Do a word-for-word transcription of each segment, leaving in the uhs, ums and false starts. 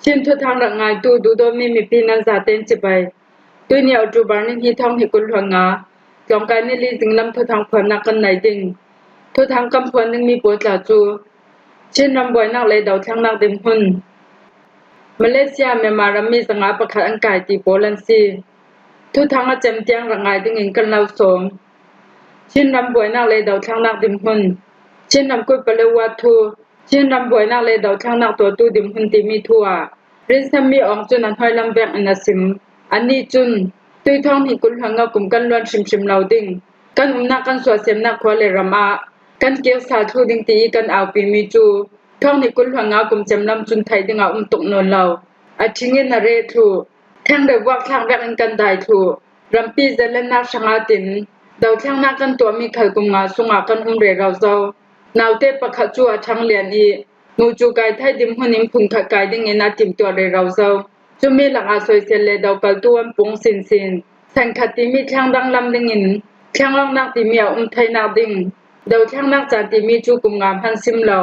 Chin thuthang rak ngaitu duhdawtmi mipi nan zaten cibai. Tuini October ni hnih thawng hnih kul hluan nga, tlawngkai ni li zinglam thuthang phuannak kan nei ding. Thuthang kan phuan dingmi pawl tla cu Chin ram buainak le dothlennak dinhmun. Malaysia, Myanmar rammi zanga pakhat an kai ti pawl an si. Thuthang a cem tiang rak ngai dingin kan lo sawm. Chin ram buainak le dothlennak dinhmun. Chin ramkulh Paletwa thu, Chin ram buainak le dothlennak tuahtu dinhmun timi thu ah rinsanmi awng cun a hnuailam vek in a sim. Anih cun, tui thawng hnih kul hluan nga kum kan luan hrimhrim lo ding, kan umnak kan suahsemnak khua le ram ah kan kir sa thlu ding ti i kan aupimi cu thawng hnih kul hluan nga kum cem lam cun theih dingah um tuk nawn lo. A ṭhing in a reh thluh, theng le vuak thlak vekin kan dai thluh. Rampi zalennak hrangah tin, dothlennak kan tuahmi khal kum nga sungah kan um rero zo. Naute pakhat cu a ṭhang lian i, mucu kai thai dinhmun in phun khat kai dingin a timhtuah rero zo. Cumi lakah soisel le dokaltu an pung sinsin. Sankhat timi thleng danglam dingin, thleng lawngnak timi a um theinak ding, dothlennak caan timi cu kum nga hman sim lo.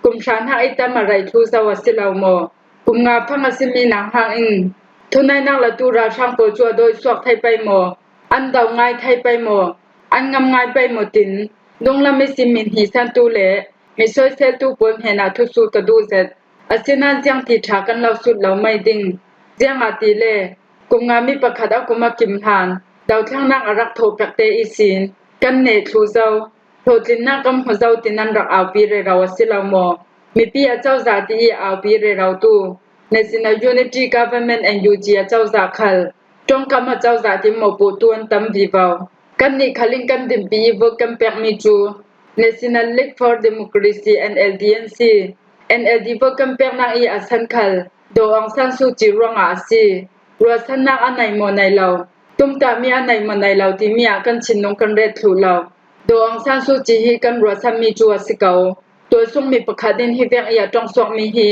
Kum hra hnak i tam a rei thlu zo a si lo maw? Kum nga fang a simi nang hang in, thunaihnak latu ralhrang pawl cu a dawisuak thei pei maw? An do ngai thei pei maw? An ngam ngai pei maw tin, dunglam ihsin mi hnisantu le mi soiseltu pawl hnenah thusuh ka duh zet. Asinain ziang ti ṭha kan lo sut lo mai ding. Ziangahtile, kum nga mi pakhat a kum a kim hlan, dothlennak a rak thawh pekte ihsin kan neh thlu zo. Hlawhtlinnak kan hmu zo ti nan rak aupi rero a si lo maw? Mipi acozah ti i aupi rero tu National Unity Government, N U G, acozah khal ṭongkam acozah ti mawhpuhtu an tam vivo. Kannih khal in kan dinpi i vote kan pekmi cu National League for Democracy, N L D, an si. N L D vote kan peknak i a san khal Daw Aung San Suu Kyi ruangah a si. Ruahsannak a nei maw nei lo, tumtahmi a nei maw nei lo timi ah kan thinlung kan ret thluh lo. Daw Aung San Suu Kyi hi kan ruahsanmi cu a si ko. Tualsungmi pakhat in hi vek i a ṭongsuakmi hi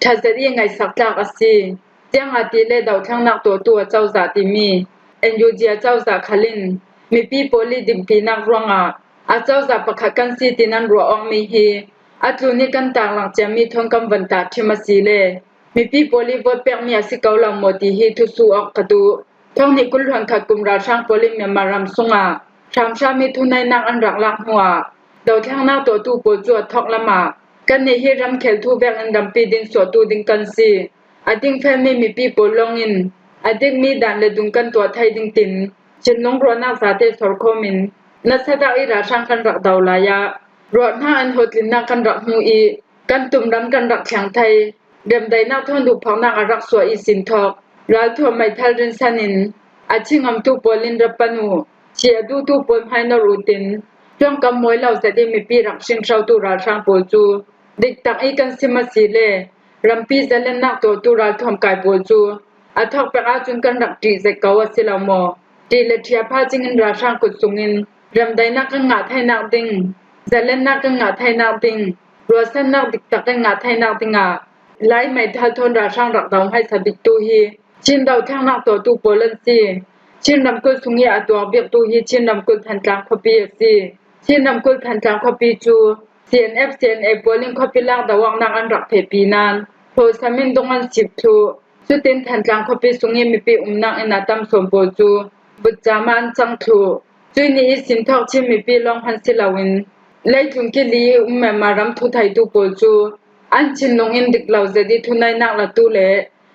ṭha zet i ngaihsak tlak a si. Ziangahtile dothlennak tuahtu acozah timi N U G acozah khal in mipi pawl i dinpinak ruangah acozah pakhat kan si ti nan ruah awkmi hi a tlun i kan tarlang ciami thawn kan van tahṭhim a si le mipi pawl i vote pekmi a si ko lo maw ti hi thusuh awk ka duh. Thawng hnih kul hluan khat kum ralhrang pawl in Myanmar ram sungah hramhrammi thunaihnak an rak lak hnuah dothlennak tuahtu pawl cu a thawk lamah kannih hi ramkhel thu vekin rampi din suahtu ding kan si. A dingfelmi mipi pawl lawngin a dikmi dan le dun kan tuah thei ding tin thinlung ruahnak zate sawrkhawm in nasa dak i ralhrang kan rak do lai ah ruahnak in hlawhtlinnak kan rak hmu i kan tumram kan rak thleng thei. Remdaihnak thawn duhphaknak a rak suah ihsin thawk ralthuam meithal rinsan in a thingamtu pawl in ra pan uh, thih a duhtu pawl hmainor uh tin ṭongkam mawi lo zet i mipi rak hringhrotu ralhrang pawl cu diktak i kan sim a si le rampi zalennak tuahtu ralthuam kai pawl cu a thawk pek ahcun kan rak ṭih zet ko a si lo maw? Ṭih le ṭhiapha cingin ralhrang kut sungin remdaihnak kan ngah theinak ding, zalennak kan ngah theinak ding, ruahsannak diktak kan ngah theinak dingah Lai meithal thawn ralhrang rak do hmaisa biktu hi Chin dothlennak tuahtu pawl an si. Chin ramkulh sung i a tuak biktu hi Chin ramkulh Thantlang khuapi a si. Chin ramkulh Thantlang khuapi cu C N F, C N A pawl in khuapi lak do awknak an rak fehpi nain hlawhsam in dung an sip thluh. Cutin Thantlang khuapi sung i mipi umnak inn a tam sawn pawl cu vutcam ah an cang thluh. Cuih ni ihsin thawk Chin mipi lawng hman si loin leitlun kili i um Myanmar ram thutheitu pawl cu an thinlung in dik lo zet i thunaihnak latu le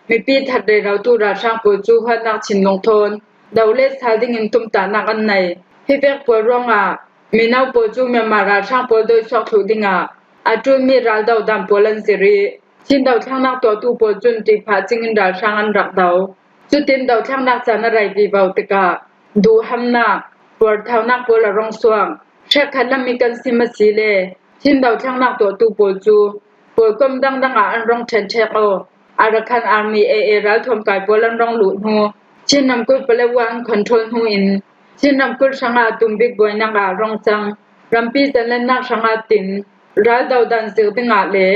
mipi that rerotu ralhrang pawl cu huatnak thinlung thawn do le sal dingin tumtahnak an nei. Hi vek pawl ruangah mino pawl cu Myanmar ralhrang pawl dawisuak thluh dingah a ṭulmi raldo dan pawl an zir i Chin dothlennak tuahtu pawl cun ṭihphah cingin ralhrang an rak do. Cutin dothlennak caan a rei vivo tikah duhhamnak, puarthaunak pawl a rung suak. Hrekkhat lam i kan sim a si le Chin dothlennak tuahtu pawl cu pawlkom dangdang ah an rung ṭhenṭhek aw. Arakan Army, A A, ralthuam kai pawl an rung luh hnu, Chin ramkulh Paletwa an control hnu in Chin ramkulh hrangah a tum bik buainak ah a rung cang. Rampi zalennak hrangah tin raldo dan zir dingah le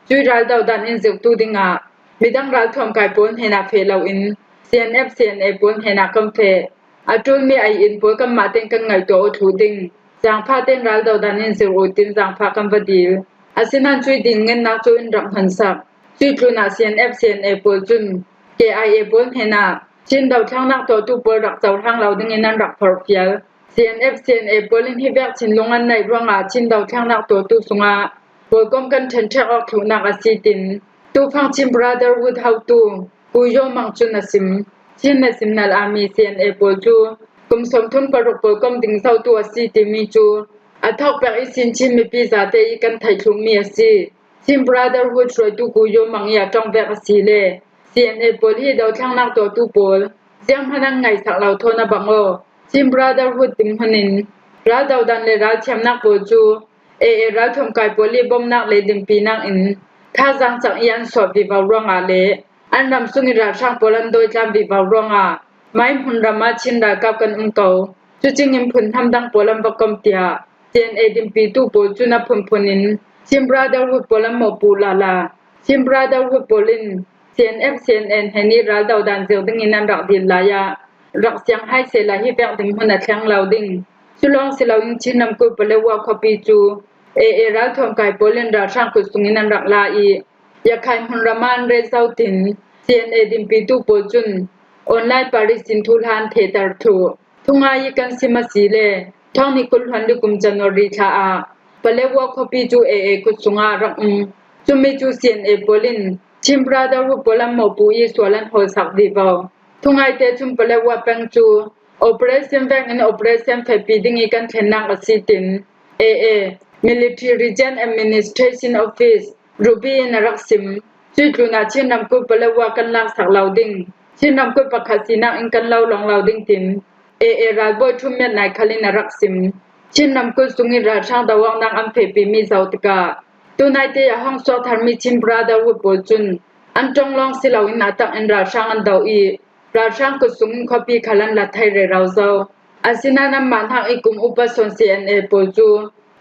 cuih raldo dan in zirtu dingah midang ralthuam kai pawl hnenah feh loin C N F, C N A pawl hnenah kan feh. A ṭulmi ei in pawl kanmah tein kan ngaihtuah aw thluh ding. Zaangfah tein raldo dan in zir uh tin zaangfah kan va dil. Asinain cuih dil ngennak cu in rak hnonsak. Cuih tlunah C N F, C N A pawl cun K I A pawl hnenah Chin dothlennak tuahtu pawl rak cohlang lo dingin an rak phorhfial. C N F, C N A pawl in hi vek thinlung an neih ruangah Chin dothlennak tuahtu sungah pawlkom kan ṭhenṭhek awk thluhnak a si tin, tufang Chin Brotherhood hotu Pu Yaw Mang cun a sim. Chin National Army, C N A pawl cu kum sawmthum paruk pawlkom ding zotu a si timi cu a thawkpek ihsin Chin mipi zate i kan theih thluhmi a si. Chin Brotherhood hruaitu Pu Yaw Mang i a ṭong vek a si le C N A pawl hi dothlennak tuahtu pawl zianghman an ngaihsak lo thawn a bang aw. Chin Brotherhood dinhmun in raldodan le ralthiamnak pawl cu A A ralthuamkai pawl i bomnak le dinpinak in thazaang cang i an suah vivo ruangah le an ram sung i ralhrang pawl an dawitlam vivo ruangah mai hmunram ah Chin ralkap kan um ko. Cucing in phunhnam dang pawl an va kom, tiah C N A dinpitu pawl cun a phunphun in Chin Brotherhood pawl an mawhpuh lala. Chin Brotherhood pawl in C N F, C N A hnen i raldodan zir dingin an rak dil lai ah rak siang hai sehla hi vek dinhmun a thleng lo ding. Culawng si loin Chin ramkulh Paletwa khuapi cu A A ralthuamkai pawl in ralhrang kut sungin an rak la i Rakhine hmunram ah an ret zo tin C N A dinpitu pawl cun online parish in thuhla an thehter thluh. Thungai i kan sim a si le thawng hnih kul hluan li kum January thla ah Paletwa khuapi cu A A kut sungah a rak um. Cumi cu C N A pawl in Chin Brotherhood pawl an mawhpuh i sual an hawlsak vivo. Thungaite cun Paletwa peng cu operation vekin operation fehpi ding i kan thlennak a si tin A A Military Region Administration Office Ruby in a rak sim. Cuih tlunah Chin ramkulh Paletwa kan laksak lo ding, Chin ramkulh pakhat sinak in kan lo lawng lo ding tin A A ralbawi ṭhutmiat nai khal in a rak sim. Chin ramkulh sung i ralhrang doawknak an fehpimi zo tikah tunaite a hong suak tharmi Chin Brotherhood pawl cun an ṭong lawng si loin a tak in ralhrang an do i ralhrang kut sungin khuapi khal an la thei rero zo. Asinain anmah hnak i kum upa sawn C N A pawl cu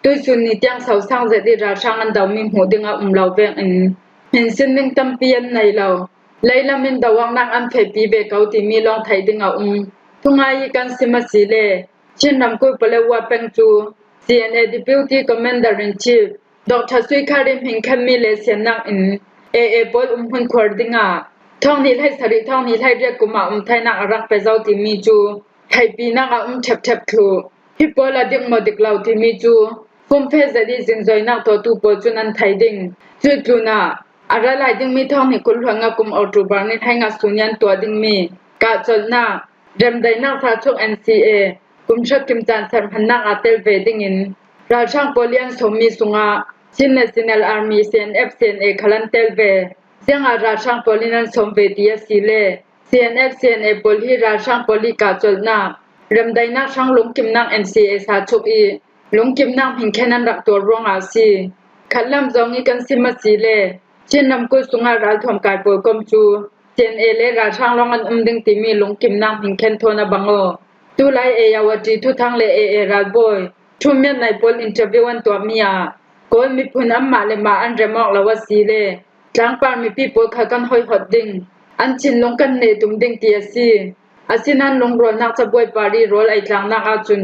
tuihsun ni tiang sosang zet i ralhrang an domi hmuh ding a um lo vekin hminsin ding tampi an nei lo. Leilam in doawknak an fehpi ve ko timi lawng theih ding a um. Thungai i kan sim a si le Chin ramkulh Paletwa peng cu C N A Deputy Commander in Chief Doctor Sui Khar in hmingkhenmi le siannak in A A pawl umhmun khuar dingah thawng hnih hleisarih thawng hnih hleiriat kum ah um thainak a rak pe zo timi cu theihpinak a um ṭhepṭhep thluh. Hi pawl a dik maw dik lo timi cu fumfe zet i zingzoinak tuahtu pawl cun an thei ding. Cuih tlunah a ra lai dingmi thawng hnih kul hluan nga kum October ni hleinga sun i an tuah dingmi kahcolhnak, remdaihnak sa chuk N C A, kum hra kim caan serhmannak aa tel ve dingin ralhrang pawl i an sawmmi sungah Chin National Army, C N F, C N A khal an tel ve. Ziangah ralhrang pawl in an sawm ve ti a si le C N F, C N A pawl hi ralhrang pawl i kahcolhnak, remdaihnak hrang lungkimnak N C A sa chuk i lungkimnak hmingkhen an rak tuar ruangah a si. Khatlam zong i kan sim a si le Chin ramkulh sungah ralthuamkai pawlkom cu C N A le ralhrang lawng an um ding timi lungkimnak hmingkhen thawn a bang aw. Tulai Ayeyarwady thuthang le A A ralbawi ṭhutmiat nai pawl interview an tuahmi ah Kawl miphun anmah le mah an rem awk lo a si le tlangpar mipi pawl kha kan hoihhot ding, an thinlung kan neh tum ding ti a si. Asinain lungrualnak cabuai par i rawl ei tlangnak ahcun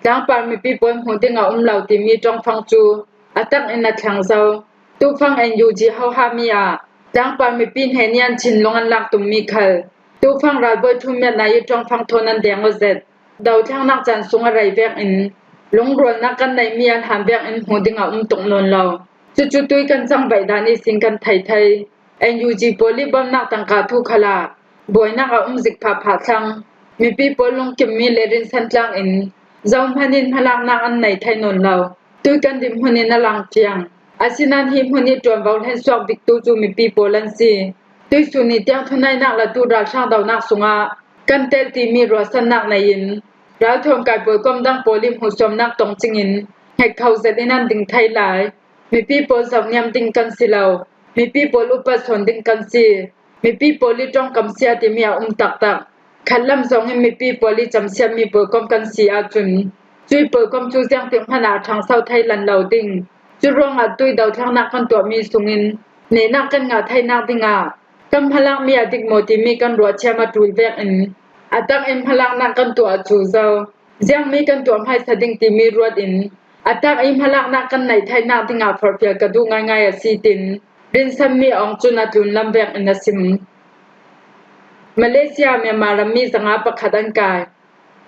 tlangpar mipi pawl hmuh ding a um lo timi ṭongfang cu a tak in a thleng zo. Tufang N U G hohami ah tlangpar mipi hnen i an thinlung an lak tummi khal tufang ralbawi ṭhutmiat nai i ṭongfang thawn an deng aw zet. Dothlennak caan sung a rei vekin lungrualnak kan neihmi an han vekin hmuh ding a um tuk nawn lo. Cucu tui kan cang baih dan ihsin kan thei thei. N U G pawl i bawmhnak tangka thu khalah buainak a um zik phahphah thlang. Mipi pawl lungkimmi le rinsan tlangin zohman in hmalaknak an nei thei nawn lo. Tui kan dinhmun in a lang fiang. Asinain hi hmun i ṭuanvo hlensuak biktu cu mipi pawl an si. Tuihsun ni tiang thuneihnak latu ralhrang donak sungah kan tel timi ruahsannak nei in ralthuamkai pawlkom dang pawl i hmuhsuamnak tongcing in hngek kho zet in an ding thei lai. Mipi pawl zohniam ding kan si lo. Mipi pawl upat sawn ding kan si. Mipi pawl i ṭongkam sia timi a um taktak. Khatlam zongin mipi pawl i camsiatmi pawlkom kan si ahcun cuih pawlkom cu ziangtik hmanh ah a ṭhangso thei lan lo ding. Cu ruangah tui dothlennak kan tuahmi sungin nehnak kan ngah theinak dingah kan hmalakmi a dik maw timi kan ruahchiam a ṭul vekin a tak in hmalaknak kan tuah a cu zo. Ziangmi kan tuah hmaisa ding timi ruat in a tak i hmalaknak kan neih theinak dingah forhfial ka duh ngaingai a si tin Rinsanmi Aung Hlaing cun a tlun lam vek in a sim. Malaysia Myanmar rammi zanga pakhat an kai.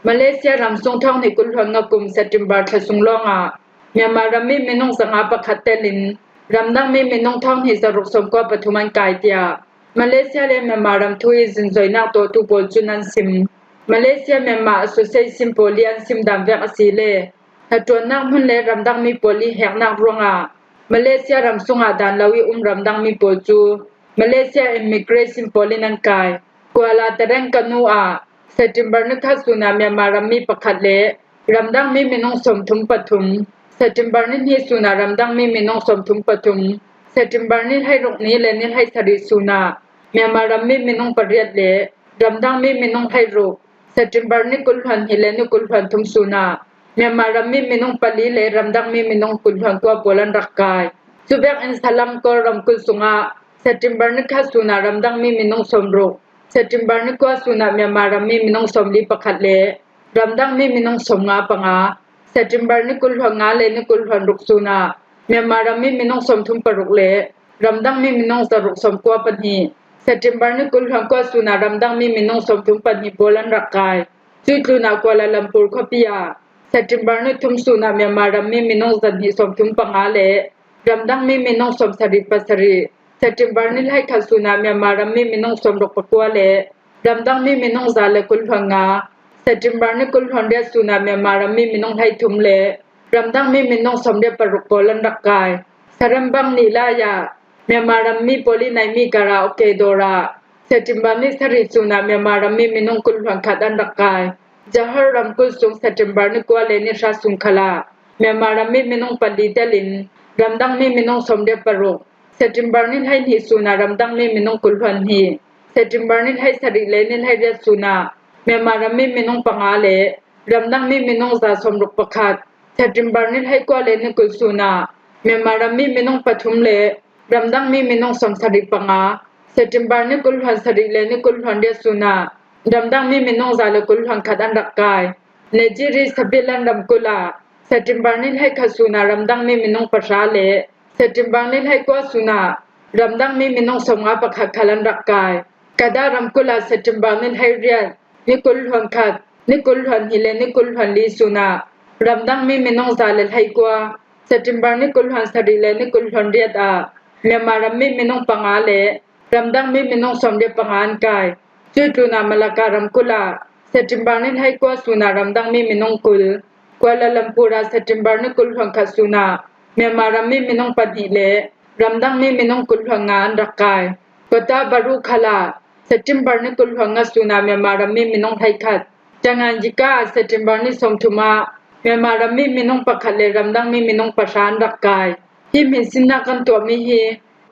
Malaysia ram sung thawng hnih kul hluan nga kum September thla sung lawngah Myanmar rammi minung zanga pakhat telin ramdangmi minung thawng hnih zaruk sawmkua pathum an kai, tiah Malaysia le Myanmar ram thu i zingzoinak tuahtu pawl cun an sim. Malaysia Myanmar Association pawl i an sim dan vek a si le hnaṭuannak hmun le ramdangmi pawl i heknak ruangah Malaysia ram sungah dan lo i um ramdangmi pawl cu Malaysia Immigration pawl in an kai. Kuala Terengkanu ah September ni khat sun ah Myanmar rammi pakhat le ramdangmi minung sawmthum pathum, September ni hnih sun ah ramdangmi minung sawmthum pathum, September ni hleiruk ni le ni hleisarih sun ah Myanmar rammi minung pariat le ramdangmi minung hleiruk, September ni kul hluan hnih le ni kul hluan thum sun ah Myanmar rammi minung pali le ramdangmi minung kul hluan kua pawl an rak kai. Cuvek in Salam Kawlram kulh sungah September ni khat sun ah ramdangmi minung sawmruk, September ni kua sun ah Myanmar rammi minung sawmli pakhat le ramdangmi minung sawmnga panga, September ni kul hluan nga le ni kul hluan ruk sun ah Myanmar rammi minung sawmthum paruk le ramdangmi minung zaruk sawmkua pahnih, September ni kul hluan kua sun ah ramdangmi minung sawmthum pahnih pawl an rak kai. Cuih tlun ah Kuala Lumpur khuapi ah September ni thum sun ah Myanmar rammi minung zahnih sawmthum panga le ramdangmi minung sawmsarih pasarih, September ni hleikhat sun ah Myanmar rammi minung sawmruk pakua le ramdangmi minung za le kul hluan nga, September ni kul hluan riat sun ah Myanmar rammi minung hleithum le ramdangmi minung sawmriat paruk pawl an rak kai. Sarembang nih lai ah Myanmar rammi pawl i naihmi karaoke dawr ah September ni sarih sun ah Myanmar rammi minung kul hluan khat an rak kai. Jahor ramkulh sung September ni kua le ni hra sung khal ah Myanmar rammi minung pali telin ramdangmi minung sawmriat paruk, September ni hleihnih sun ah ramdangmi minung kul hluan hnih, September ni hleisarih le ni hleiriat sun ah Myanmar rammi minung panga le ramdangmi minung za sawmruk pakhat, September ni hleikua le ni kul sun ah Myanmar rammi minung pathum le ramdangmi minung sawmsarih panga, September ni kul hluan sarih le ni kul hluan riat sun ah ramdangmi minung za le kul hluan khat an rak kai. Naypyidaw Sabilan ramkulh ah September ni hleikhat sun ah ramdangmi minung pahra le September ni hleikua sun ah ramdangmi minung sawmnga pakhat khal an rak kai. Kedah ramkulh ah September ni hleiriat, ni kul hluan khat, ni kul hluan hnih le ni kul hluan li sun ah ramdangmi minung za le hleikua, September ni kul hluan sarih le ni kul hluan riat ah Myanmar rammi minung panga le ramdangmi minung sawmriat panga an kai. Cuih tlun ah Malacca ramkulh ah September ni hleikua sun ah ramdangmi minung kul, Kuala Lumpur ah September ni kul hluan khat sun ah Myanmar rammi minung pahnih le ramdangmi minung kul hluan nga an rak kai. Kota Bharu khal ah September ni kul hluan nga sun ah Myanmar rammi minung hleikhat, Tanganyika ah September ni sawmthum ah Myanmar rammi minung pakhat le ramdangmi minung pahra an rak kai. Hi hminsinnak kan tuahmi hi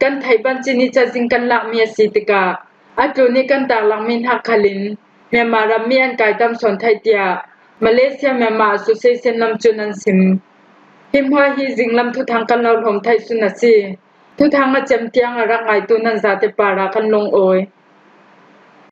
kan theih banci nih cazin kan lakmi a si tikah a tlun i kan taklakmi hna khal in Myanmar rammi an kai tam sawn theih, tiah Malaysia Myanmar Association lam cun an sim. Hi hmuah hi zinglam thuthang kan lo hlawm theih sun a si. Thuthang a cem tiang a rak ngaitu nan zate parah kan lungawi.